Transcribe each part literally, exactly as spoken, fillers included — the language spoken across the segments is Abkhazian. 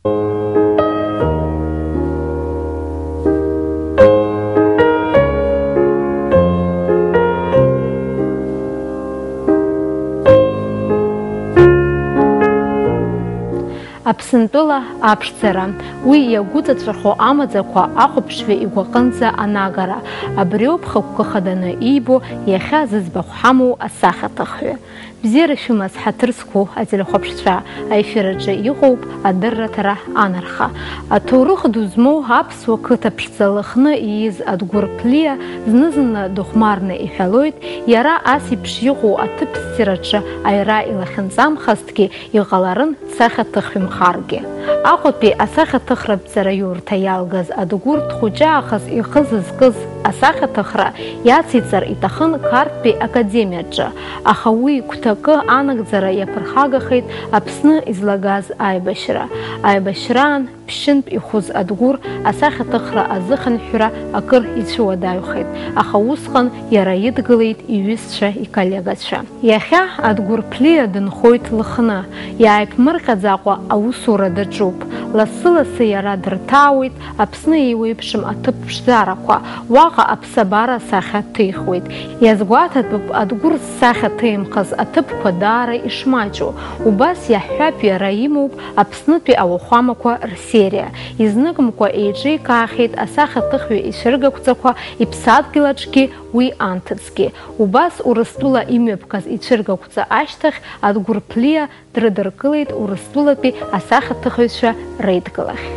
Аԥсынтәыла аԥшӡара, уи иагәыҵаҵәахо амаӡақәа ахәаԥшҩы игәаҟынӡа анагара, абриоуп хықәкы хаданы иибо иахьа зыӡбахә ҳамоу асахьаҭыхҩы. Бзиара шәымаз, ҳаҭыр зқәу ателехәаԥшцәа, аефир аҿы иҟоуп адырраҭара анарха. Аҭоурых ду змоу аԥсуа қыҭа ԥшӡа Лыхны ииз Адгәыр Ԥлиа зны-зынла дыхәмарны иҳәалоит, иара ас еиԥш иҟоу аҭыԥ ссир аҿы аҩра илахьынҵамхазҭгьы, иҟаларын сахьаҭыхҩымхаргьы. Аҟәатәи асахьаҭыхратә ҵараиурҭа иалгаз Адгәыр дхәыҷы аахыс ихы зызкыз асахьаҭыхра иациҵар иҭахын Қарҭтәи академиаҿы, аха уи гәҭакы анагӡара иаԥырхагахеит Аԥсны излагаз аибашьра. Аибашьраан ԥшьынтә ихәыз Адгәыр асахьаҭыхра азыхынҳәра акыр ицәыуадаҩхеит, аха усҟан иара идгылеит иҩызцәа, иколлегацәа. Иахьа Адгәыр Ԥлиа дынхоит Лыхны, иааиԥмырҟьаӡакәа аусура даҿуп. Лассы-лассы иара дырҭаауеит Аԥсны еиуеиԥшым аҭыԥ ԥшӡарақәа, уаҟа аԥсабара асахьа ҭихуеит. Иазгәаҭатәуп Адгәыр зсахьа ҭеимхаз аҭыԥқәа даара ишмаҷу. Убас иаҳҳәап, иара имоуп Аԥснытәи ауахәамақәа рсериа. Изныкымкәа еиҿикаахеит асахьаҭыхҩы ицәыргақәҵақәа иԥсадгьыл аҿгьы уи анҭыҵгьы. Убас Урыстәыла имҩаԥгаз ицәыргақәҵа ашьҭахь Адгәыр Ԥлиа дрыдыркылеит Урыстәылатәи асахьаҭыхыҩцәа реидгылахь.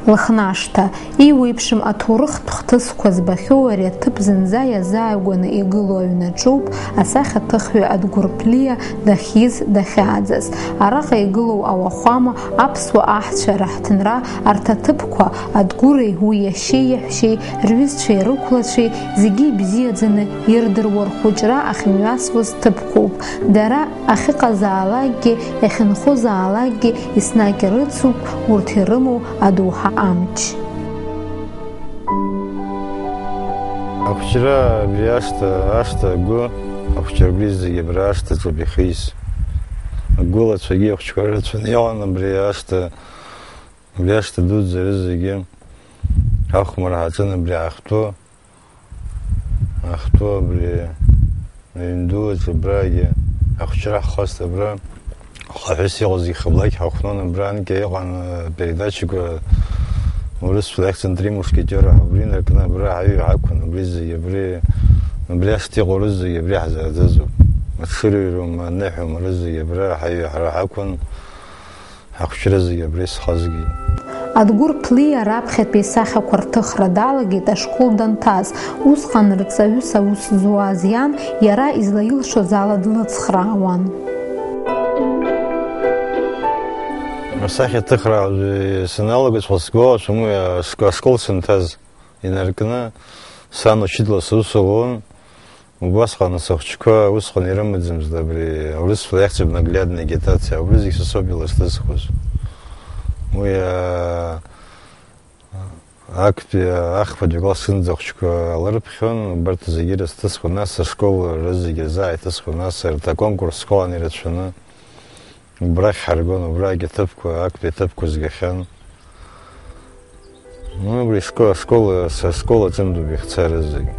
Лыхнашҭа, еиуеиԥшым аҭоурыхтә хҭысқәа збахьоу ари аҭыԥ зынӡа иазааигәаны игылоу аҩнаҿоуп асахьаҭыхҩы Адгәыр Ԥлиа дахьиз, дахьааӡаз. Араҟа игылоу ауахәама аԥсуа аҳцәа раҳҭынра, арҭ аҭыԥқәа, Адгәыри уи иашьеи иаҳәшьеи, рҩызцәеи рықәлацәеи зегьы ибзиаӡаны ирдыруа, рхәыҷра ахьымҩасуаз ҭыԥқәоуп. Дара ахьыҟазаалакгьы, иахьынхозаалакгьы еснагь ирыцуп урҭ ирымоу адоуҳа амч. Ахәыҷра абри ашҭа, ашҭа агәы, ахәыҷра абри зегьы абра ашҭаҿоуп ихиз. Агәылацәагьы ахәыҷқәа рацәаны иҟан абри ашҭа, абри ашҭа дуӡӡа рызегьы ахәмарра ҳаҿын абри аахтәы. Ахтәы абри аҩн ду аҿы абрагьы ахәыҷра ҳхост абра. Хаҳәыс иҟаз ихаблақь ҳахәнон абра, анкьа иҟан, э, передачақәа урысшәала иахьӡын «Три мушкетера», убри инаркны абра ҳаҩы ҳақәын, убри зегьы абри, абри ашҭа иҟоу рызегьы абри ҳзааӡазоуп. Аҽырҩрым, аныҳәам рызегьы абра ҳаҩы ҳара ҳақәын. Ахәыҷра зегьы абра исхазгеит. Адгәыр Ԥлиа раԥхьатәи исахьақәа рҭыхра далагеит ашкол данҭаз. Усҟан рҵаҩыс аус зуаз иан иара излаилшоз ала длыцхраауан. Асахьаҭыхра саналагоҵәҟьа сгәалашәом уи ашк-, ашкол санҭаз. Инаркны сан учителла сусура луан. Убасҟан сыхәыҷқәа усҟан ирымаӡамызт абри аурысшәала иахьӡуп наглядная агитациа, убри зегь са соуп илызҭысхуаз. Уи, аа, актәи, ахԥатәи акласс зынӡа ахәыҷқәа алырԥхьон, убарҭ зегьы ирызҭысхуан, нас ашкол рызегьы рзааиҭысхуан, нас арҭ аконкурсқәа алан ирацәаны. Убрахь ҳаргон, убрагь аҭыԥқәа, актәи аҭыԥқәа згахьан. Ну, убри ашкол, ашкол, са ашкол аҿынтәуп ихцарыз зегь.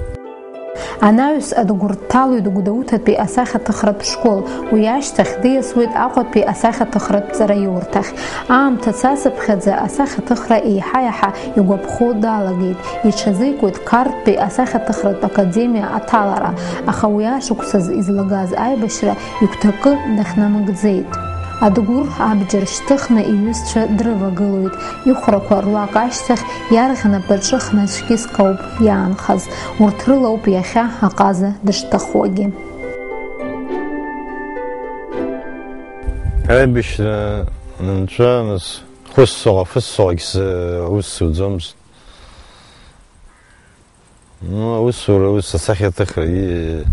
Анаҩс Адгәыр дҭалоит Гәдоуҭатәи асахьаҭыхратә школ, уи ашьҭахь диасуеит Аҟәатәи асахьаҭыхратә ҵараиурҭахь. Аамҭа цацыԥхьаӡа асахьаҭыхра еиҳа-еиҳа игәаԥхо далагеит, иҽазикуеит Қарҭтәи асахьаҭыхратә академиа аҭалара, аха уи ашықәсаз излагаз аибашьра игәҭакы дахьнамыгӡеит. Адгәыр абџьар шьҭыхны иҩызцәа дрывагылоит, ихәрақәа руак ашьҭахь иарӷьа напаҿы хнацәкьыск ауп иаанхаз, урҭ рылоуп иахьа аҟаза дышҭахуагьы. Аибашьра нынҵәа, нас, хәыссоуҟа, фыссоуҟагь сзы аус суӡомызт. Ну, аусура, ус асахьаҭыхра, и-,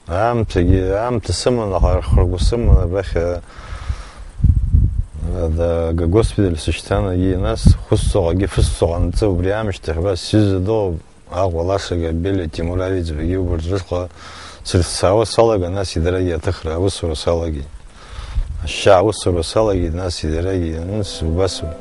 Аамҭагьы, аамҭа сыман, аха архыргәы сыман, абахь, а, ада, агогоспиталь сышьҭан, егьи нас хәыццаҟагьы фысцаҟа анҵы, убри аамышьҭахь абас сҩыза дыҟоуп, Аҟәа Лаша Габелиа, Тимур Аҩӡбагьы убарҭ рышҟа срыццаауа салага, нас идарагьы аҭыхра аусура салагеит. Ашьа аусура салагеит, нас идарагьы, нас убасоуп.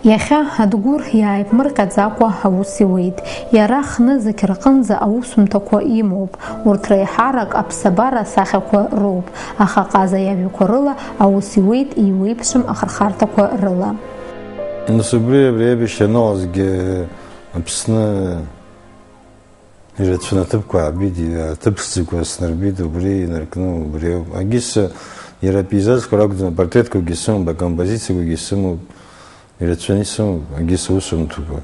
Иахьа Адгәыр иааиԥмырҟьаӡакәа аус иуеит. Иара хнызқь рҟынӡа аусумҭақәа имоуп. Урҭ реиҳарак аԥсабара асахьақәа роуп, аха Ҟаза иажәақәа рыла аус иуеит еиуеиԥшым ахырхарҭақәа рыла. Нас убри абри аибашьра аныҟазгьы Аԥсны Ирацәаны аҭыԥқәа аабеит, аҭыԥ ԥшӡақәа снарбеит, убри инаркны убри ауп. Агьыс иара апейзажқәа ракәӡам, апортретқәагьы сымоуп, акомпозициақәагьы сымоуп, ирацәаны исымоуп, агьыс аусумҭақәа.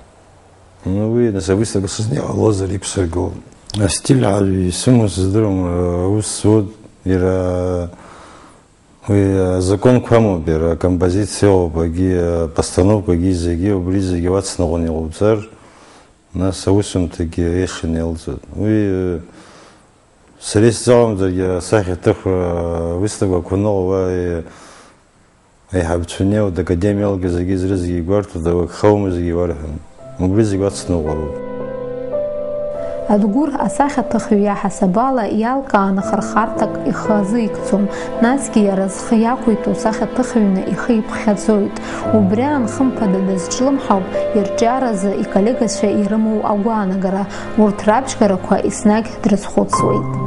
Ну, уи, нас, авыставка сызны иҟалозар иқәсыргылон. Астиль ҳәа исымоу сыздыруам, аус зуа, иара Уи азаконқәа амоуп, иара акомпозициа ыҟоуп, агьи апостановкагьы зегьы, убри зегьы уацныҟәаны иҟауҵар, нас аусумҭагьы аиашаны иалҵуеит. Уи, э, сара исзаҟамҵаргьы асахьаҭыхра выставкақәа аныҟоу, уа, э, аиҳабацәа инеиуеит, академиа алга зегьы зрызегьы игәарҭоит, ауагьхаума зегьы иуарҳәон. Убри зегь уацныҟәароуп. Адгәыр асахьаҭыхҩы иаҳасабала иалкааны хырхарҭак ихы азикӡом, насгьы иара зхы иақәиҭу сахьаҭыхҩны ихы иԥхьаӡоит. Убри аан хымԥада дазҿлымҳауп ирҿиаразы иколлегацәа ирымоу агәаанагара, урҭ раԥшьгарақәа еснагь дрызхәыцуеит.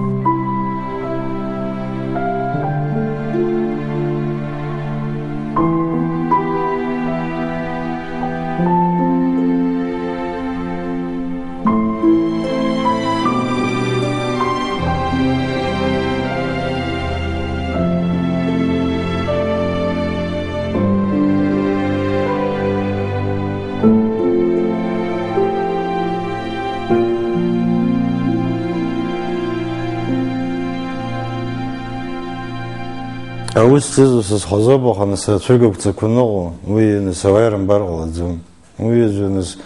Аус зызу сызхәазоуп, аха нас ацәыргақәҵақәа ныҟәо, уи нас ауаа ирымбар ҟалаӡом. Уи азы нас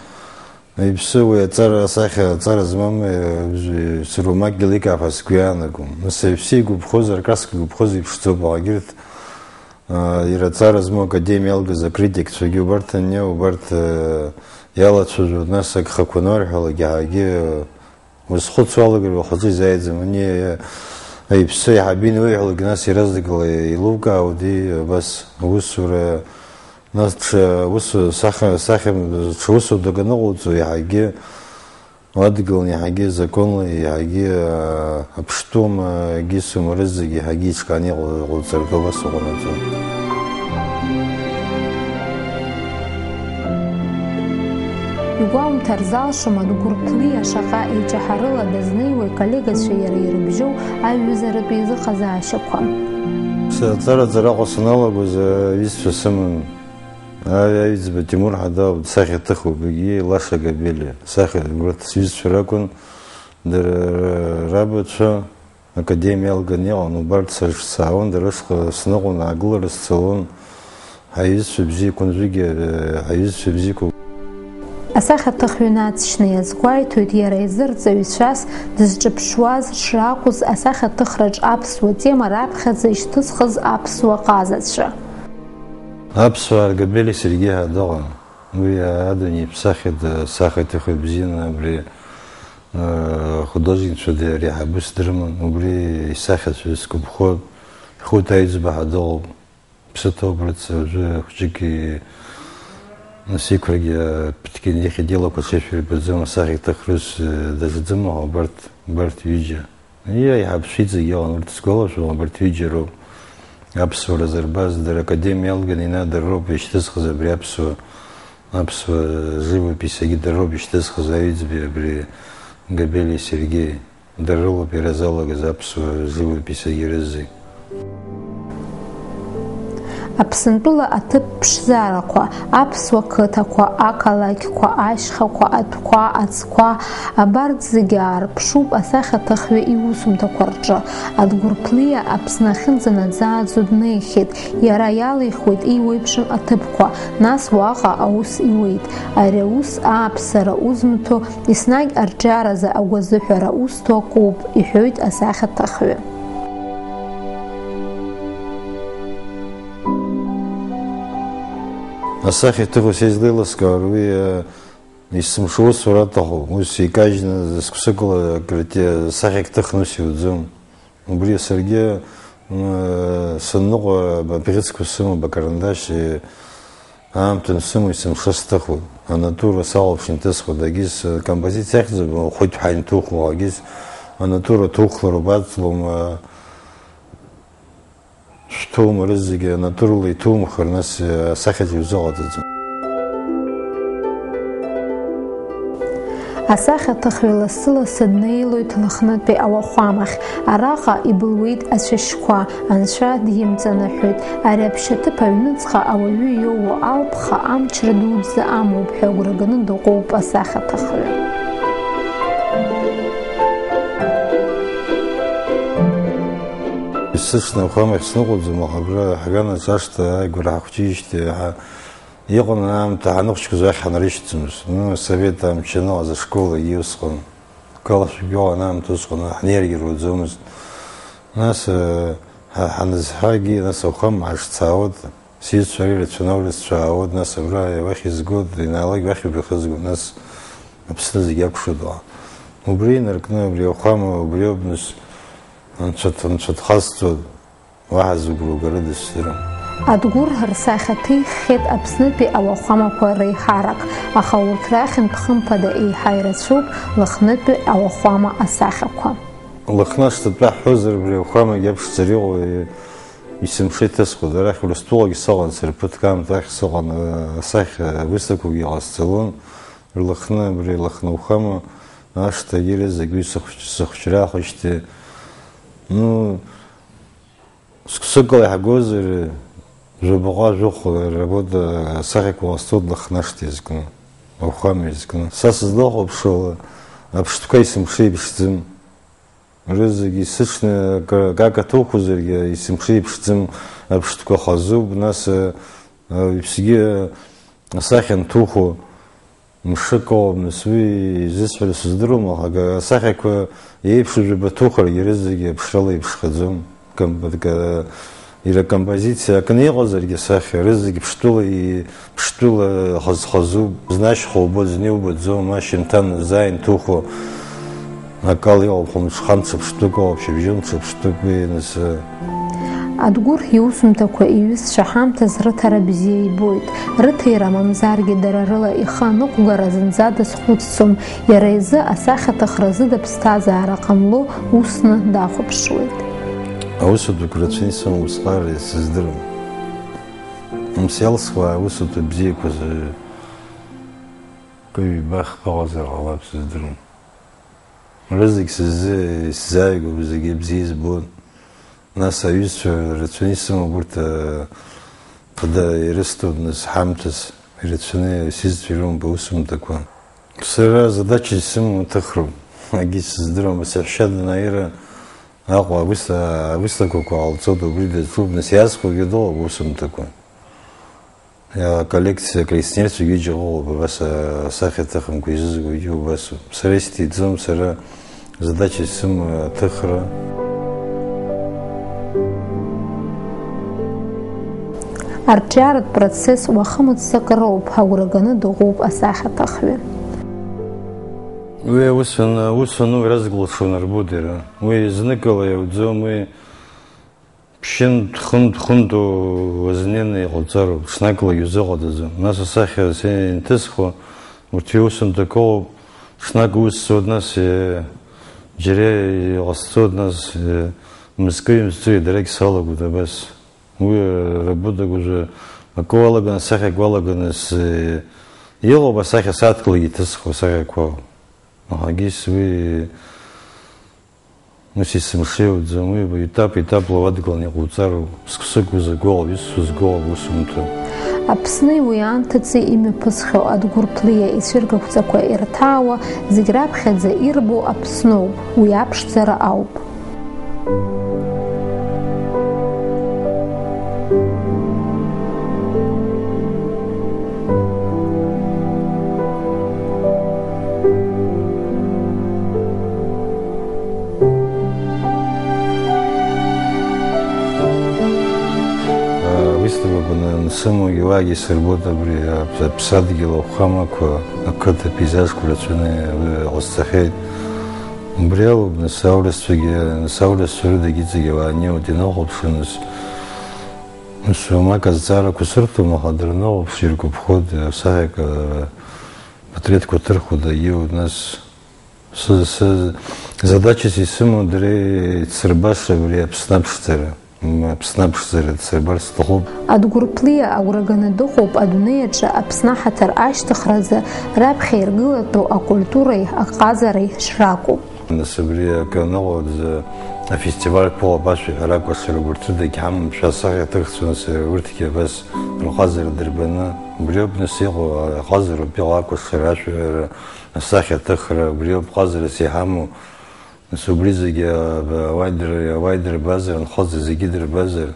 иԥсы уи аҵара асахьа, аҵара змам, э, сырумак иликаап ҳәа сгәы иаанагом. Нас иԥсы игәаԥхоз, аркраска игәаԥхоз иԥшӡоуп, аха егьырҭ, а, иара аҵара змоу академиа иалгаз акритикцәагьы убарҭ анеи, убарҭ, э, иалацәажәо, нас агхақәа анырҳәалак иаҳагьы, э, Узхәыцуа алагаҩ уахаҿы изааиӡам. Ани, аиԥсы аиҳабы иануеиҳәалак, нас иаразнакала еилукаауеит, абас аусура, нас ҽа усу-, сахьа-, сахьа-, ҽа усура ду аныҟауҵо, иаҳагьы уадгылан, иаҳагьы законла, иаҳагьы, а, аԥштәома, агьысума рызегь иаҳагьы еиҿкааны иҟоу-, иҟоуҵартә абас уҟанаҵон. Игәаумҭар залшом Адгәыр Ҭлиа шаҟа еиҷаҳарыла дазнеиуа иколлегацәа иара ирыбжьоу аиҩызаратә еизыҟазаашьақәа. Саҵараҵара Аҟәа саналагоз аҩызцәа сыман. Аҩ-, аҩӡба Тимур Ҳадауа дсахьаҭыхуп, егьи Лаша Габелиа сахьа, урҭ сҩызцәа ракәын, дара рабацәа. Академиа иалганы иҟан, убарҭ срыҿцаауан, дара рышҟа сныҟәон, аагылара сцалон, ҳаиҩызцәа бзиақәа, уажәыгьы, э, ҳаиҩызцәа бзиақәа. Асахьаҭыхҩы наҵшьны иазгәеиҭоит иара изы рҵаҩцәас дызҿыԥшуаз шракәыз асахьаҭыхраҿ аԥсуа тема раԥхьаӡа ишьҭызхыз аԥсуа ҟазацәа. Аԥсуаа ргабели Сергеи ҳәа дыҟан. Уи адунеи иԥсахит, сахьаҭыхҩы бзианы абри, э, художникцәа ди-, реиҳабыс дрыман, убри исахьацәа сгәаԥхо, Хәыта Аҩӡба ҳәа дыҟоуп, ԥсы ҭоуп рыц, уажәы хәҷык и-, нас иқәрагьы, э, ԥыҭк инеихьеит, илақәа ҽеишәа ирбаӡом, асахьаҭыхра ус, э, даҿӡам, аха убарҭ, убарҭ ҩыџьа. Иа, иҳаԥшәит зегьы ыҟан, урҭ сгәалашәом, абарҭ ҩыџьа роуп аԥсуара зырбаз, дара академиа иалганы инадырроуп ишьҭызхыз абри аԥсуа, аԥсуа живописагьы дырроуп ишьҭызхыз аҩӡбеи абри Габелиа Сергеи, дыррылоуп иара залагаз аԥсуа живописагьы рызегь. Аԥсынтәыла аҭыԥ ԥшӡарақәа, аԥсуа қыҭақәа, ақалақьқәа, ашьхақәа, атәқәа, аӡқәа, абарҭ зегьы аарԥшуп асахьаҭыхҩы иусумҭақәа рҿы. Адгәыр Ԥлиа Аԥсны ахьынӡанаӡааӡо днеихьеит, иара иалихуеит еиуеиԥшым аҭыԥқәа, нас уаҟа аус иуеит. Ари аус ааԥсара узымҭо, еснагь арҿиаразы агәазыҳәара узҭо акоуп, иҳәоит асахьаҭыхҩы. Асахьаҭыхҩы са излеилыскаауа уи, э, есымша усура аҭахуп, ус икажьны, зқәсыкала акрыте-, сахьак ҭыхны ус иуӡом. Убри саргьы, м, сынныҟәа абӷьыцқәа сымоуп, акарандашь, э, аамҭа сымоуп, есымша сҭыхуеит. Анатура салаԥш инҭысхуеит, агьыс, э, композициа ахьӡуп, хәыҭ ҳәа инҭухуа, агьыс анатура ҭухлароуп, аҵлома, шәҭоума, рызегьы анатурала иҭумхар, нас, э, асахьаҿ иузыҟаҵаӡом. Асахьаҭыхҩы лассы-лассы днеилоит Лыхнытәи ауахәамахь. Араҟа ибылуеит ацәашьқәа, анцәа димҵанаҳәоит. Ари аԥшьаҭыԥ аҩныҵҟа ауаҩы иоуа алԥха амчра дуӡӡа амоуп ҳәа агәра ганы дыҟоуп асахьаҭыхҩы. Есыҽны ауахәамахь сныҟәаӡом, аха абра ҳганаҿ ашҭа ааигәара ҳахәҷыжьҭеи ҳа-, иҟан аамҭа ҳаныхәҷқәаз уахь ҳанрышьҭӡомызт. Ну, асовет амч аныҟаз ашколагьы усҟан, гәалашәагьы ыҟан аамҭа усҟан, ҳнеиргьы руаӡомызт. Нас, э, ҳа-, ҳанызҳагьы, нас ауахәама ҳашцаауаз, сҩызцәа ари рацәаны аурысцәа аауеит, нас абра уахь изгоит, ианаалак уахь иҩхызгоит, нас Аԥсны зегь акәшоит уа. Убри инаркны, абри ауахәама, убриоуп, нас, анцәа, анцәа дхасҵоит, уаҳа зыгәра угарыда сыздырам. Адгәыр рсахьа ҭиххьеит Аԥснытәи ауахәамақәа реиҳарак, аха урҭ рахьынтә хымԥада еиҳа ирацәоуп Лыхнытәи ауахәама асахьақәа. Лыхны ашҭа тәа ҳҳәозар, абри ауахәамагьы аԥшӡара иҟоу, есымша иҭысхуеит. Арахь Урыстәылагьы сыҟан, сара ԥыҭк аамҭа ахь сыҟан, асахьа, аусақәагьы ҟасҵалон. Рлыхны, абри Лыхны ауахәама ашҭагьы рызегь уи сыхәҷ-, сыхәҷра ахәышьҭи. Ну, сықәсыкала иҳагозар, жәабаҟа, жәохә работа асахьақәа ҟасҵоит Лыхны ашҭа иазкны, ауахәама иазкны. Са сызлахәаԥшуала, аԥштәқәа есымша иԥшӡам. Рызегьы сыҽны акы, акака ҭухозаргьы, есымша иԥшӡам, аԥштәқәа хазуп, нас, а, а, иԥсгьы, а, асахьа анҭухо мшык ауп, нас уи изысҳәара сыздыруам, аха ага-, асахьақәа еиԥшу жәаба ҭухаргьы, рызегьы аԥшрала иԥшхаӡом. Ком-, ка-, иара композициа акны иҟазаргьы асахьа, рызегьы ԥштәыла и-, ԥштәыла хаз-, хазуп, зны ашьха убоит, зны иубаӡом, ашьынҭан заа инҭухо акала иҟоуп, хәымҽхан ҽыԥштәык ыҟоуп, шьыбжьон ҽыԥштәык, уи анысы. Адгәыр иусумҭақәа иҩызцәа ҳамҭас рыҭара бзиа ибоит. Рыҭира мамзаргьы дара рыла ихы аныҟәгара зынӡа дазхәыцӡом, иара изы асахьаҭыхразы даԥсҭазаара ҟамло усны дахәаԥшуеит. Аусутәқәа рацәаны исымоу усҟар сыздырам. Ус иалсуа аусутәы бзиақәа зы кыҩ-ҩба хԥа ыҟазар ҟалап, сыздырам. Рызегь сыззы, исзааигәоуп, зегьы бзиа избон. Нас аҩызцәа рацәаны исымоуп урҭ, а, хада ирысҭоит, нас ҳамҭас ирацәаны исызцәа ирымоуп аусумҭақәа. Сара задача исымоу аҭыхроуп, акгьы сыздыруам, саҳәшьа данааира Аҟәа аус-, аусҭақәақәа ҟалҵоит, убри даҿуп, нас иазхәогьы дыҟоуп аусумҭақәа. Иа-, аколлекциа, аколлекционерцәа ҩыџьа ыҟоуп, абас, а, асахьа аҭыхымкәа изызгогьы убасоуп. Сара исҭиӡом, сара задача исымоу аҭыхра. Арҿиаратә процесс уахымыццакыроуп, агәра ганы дыҟоуп асахьаҭыхҩы. Уи аус ан-, аус анура зегь лҽанарбоит иара. Уи зныкала иауӡом, уи ԥшьынтә, хынтә, хынтә уазнеины иҟауҵароуп, ҽнакла иузыҟаҵаӡом. Нас асахьа зегь инҭысхуа, урҭ иусумҭақәа ыҟоуп, ҽнак усҵоит, нас, е, џьара иҟасҵоит, нас, е, мызкы-ҩымзцәы идарагь салагоит абас. Уи, э, работак уже акы уалаганы, асахьак уалаганы с-, э, иҟоуп асахьа сааҭкалагьы иҭысхуа асахьақәа. Аха егьыс уи Ус есымша иуӡом, уи етап-етапла уадгыланы иҟауҵароуп, зқәсыгу згәыӷуа, ису згәыӷуа усумҭои. Аԥсни уи аамҭаци имҩаԥысхьоу Адгәыр Ԥлиа ицәыргақәҵақәа ирҭаауа, зегь раԥхьаӡа ирбо Аԥсноуп, уи аԥшӡара ауп. Выставка нсымоугьы уаагьы сырбоит абри аԥ-, аԥсадгьыл ахәхамақәа, ақыҭа пейзажқәа рацәаны ҟасҵахьеит. Убри алоуп, нас, аурысцәагьы, нас, аурысцәа рыдагь иҵегь ауаа неиуеит, иныхәаԥшуа, нас, нас, уамак азҵаарақәа сырҭом, аха дырныхәаԥшуа иргәаԥхоит, асахьак, апатреҭқәа ҭырхуа дагьиуеит, нас, сы-, сы-, задачас исымоу дара ицырбаша абри Аԥсны аԥшӡара. М, Аԥсны аԥшӡара дсырбар сҭахуп. Адгәыр Ԥлиа агәра ганы дыҟоуп адунеи аҿы Аԥсны аҳаҭыр ашьҭыхразы раԥхьа иргылатәу акультуреи аҟазареи шракәу. Нас абри акы аныҟоу азы афестивальқәа ыҟоуп, ашәаҳәара акәашара, убарҭ рыдагь ҳамам, шәа асахьаҭыхцәа, нас, урҭгьы абас рҟазара дырбаны. Убриоуп, нас, иҟоу, аҟазароуп иҟоу акәашара, ашәаҳәара, асахьаҭыхра, убриоуп ҟазарас иҳамоу. Нас убри зегьы, а, ауаа идыр-, ауаа идырбазар, анхоза зегьы дырбазар,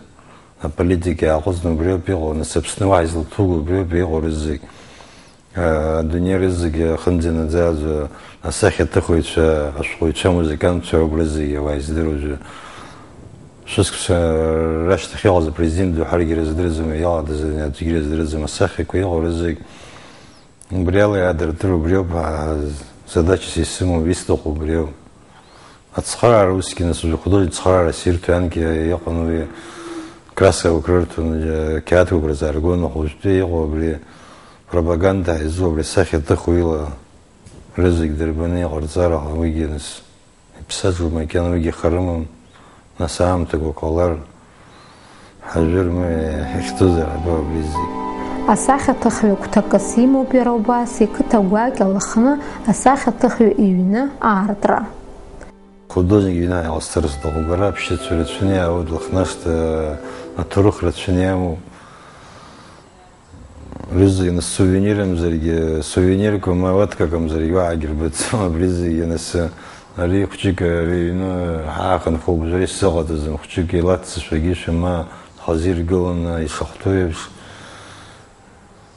аполитика иааҟәыҵны убриоуп иҟоу, нас Аԥсны уаҳа изылҭуго убриоуп иҟоу рызегь. А, адунеи рызегьы ахынӡанаӡааӡо асахьаҭыхыҩцәа, ашәҟәыҩцәа, амузыкантцәа роуп рызегьы ауаа издыруа. Шәышықәса рашьҭахь иҟаз апрезидент ду ҳаргьы рыздырӡом, иалагаз аӡәгьы рыздырӡом, асахьақәа иҟоу рызегь. Убри ала иаадырдыруа убриоуп, а, задачас исымоу, исҭаху убриоуп. Ацхыраара усгьы, нас, уажәы художник цхыраара сирҭо ианкьа иҟан уи, краскақәак рырҭон, џьа-, қьаадқәак рзааргон, аха уажәтәи иҟоу абри пропаганда ҳаизу, абри асахьаҭыхҩы ила рызегь дырбаны иҟарҵар, аха уигьы, нас, иԥсаҿу макьана уигьы харымам, нас, аамҭақәа ҟалар, ҳажәыр ма иахьӡозар ҳабо абри зегь. Асахьаҭыхҩы гәҭакыс имоуп иара убас, иқыҭа гәакьа Лыхны асахьаҭыхҩы иҩны аартра. Художник иҩны иҟасҵар сҭахуп, ара аԥшьацәа рацәаны иаауеит, Лыхнашҭа аҭоурых рацәаны иамоуп. Рызегь, нас, сувенирымзаргьы, сувенирқәа ма уаткакымзаргьы уаҳагьы рбаӡом, абри зегьы, нас, ари хәҷык, ари аҩны ҳаахынҳәуп, убжьара исзыҟаҵаӡом, хәҷык илаццышәагьы шәама хазы иргыланы ишахәҭоу еиԥш.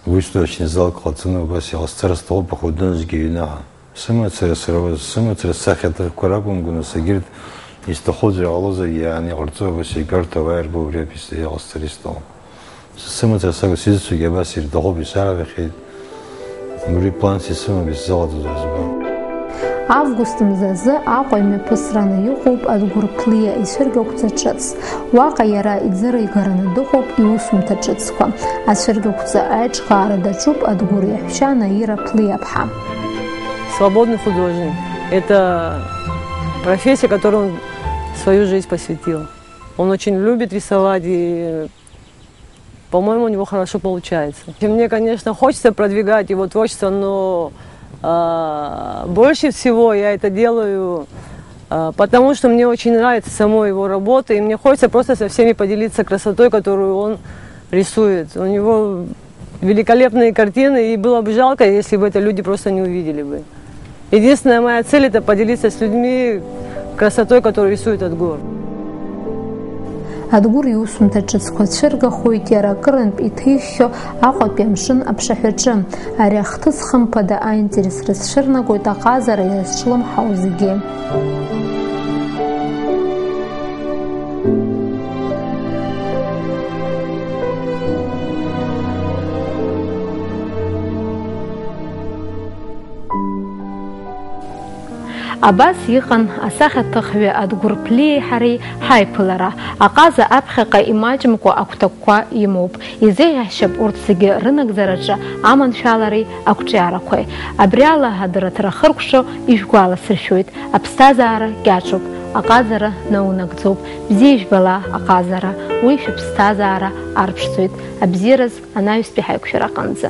Уи сдочни залк ҟаҵаны убас иҟасҵар сҭахуп, аха удынзгьы ҩнаҳа. Сымацара сара уа-, сымацара сахьаҭыхқәа ракәымкәа, нас, егьырҭ изҭаху аӡәы иҟалозаргьы иааны иҟарҵо, абас егьырҭ ауаа ирбо убри аписта иҟасҵар исҭахуп. Сымацара сакәу сизцәагьы абас ирҭахуп, исарҳәахьеит. Убри планс исымам, исзыҟаҵаӡом, избан. Август мзазы Аҟәа имҩаԥысраны иҟоуп Адгәыр Ԥлиа ицәыргақәҵа ҿыц. Уаҟа иара иӡырыҩгараны дыҟоуп иусумҭа ҿыцқәа. Ацәыргақәҵа аиҿкаара даҿуп Адгәыр иаҳәшьа Наира Ԥлиаԥҳа. Свободный художник. Это профессия, которой он свою жизнь посвятил. Он очень любит рисовать и, по-моему, у него хорошо получается. И мне, конечно, хочется продвигать его творчество, но, а, больше всего я это делаю, а, потому что мне очень нравится само его работа, и мне хочется просто со всеми поделиться красотой, которую он рисует. У него великолепные картины, и было бы жалко, если бы это люди просто не увидели бы. Единственная моя цель — это поделиться с людьми красотой, которую рисует Адгур. Адгәыр иусумҭа ҿыцқәа цәыргахоит иара акырынтә иҭиххьоу Аҟәатәи амшын аԥшаҳәаҿы. Ари ахҭыс хымԥада аинтерес рызцәырнагоит аҟазара иазҿлымҳау зегьы. Абас иҟан асахьаҭыхҩы Адгәыр Ԥлиеи ҳареи ҳаиԥылара. Аҟаза аԥхьаҟа имаҷымкәа агәҭакқәа имоуп. Изеиӷьаҳшьап урҭ зегьы рынагӡараҿы аманшәалареи ақәҿиарақәеи. Абри ала адырраҭара хыркәшо ижәгәаласыршәоит, аԥсҭазаара кьаҿуп, аҟазара наунагӡоуп. Бзиа ижәбала аҟазара, уи шәыԥсҭазаара арԥшӡоит. Абзиараз анаҩстәи ҳаиқәшәара аҟынӡа.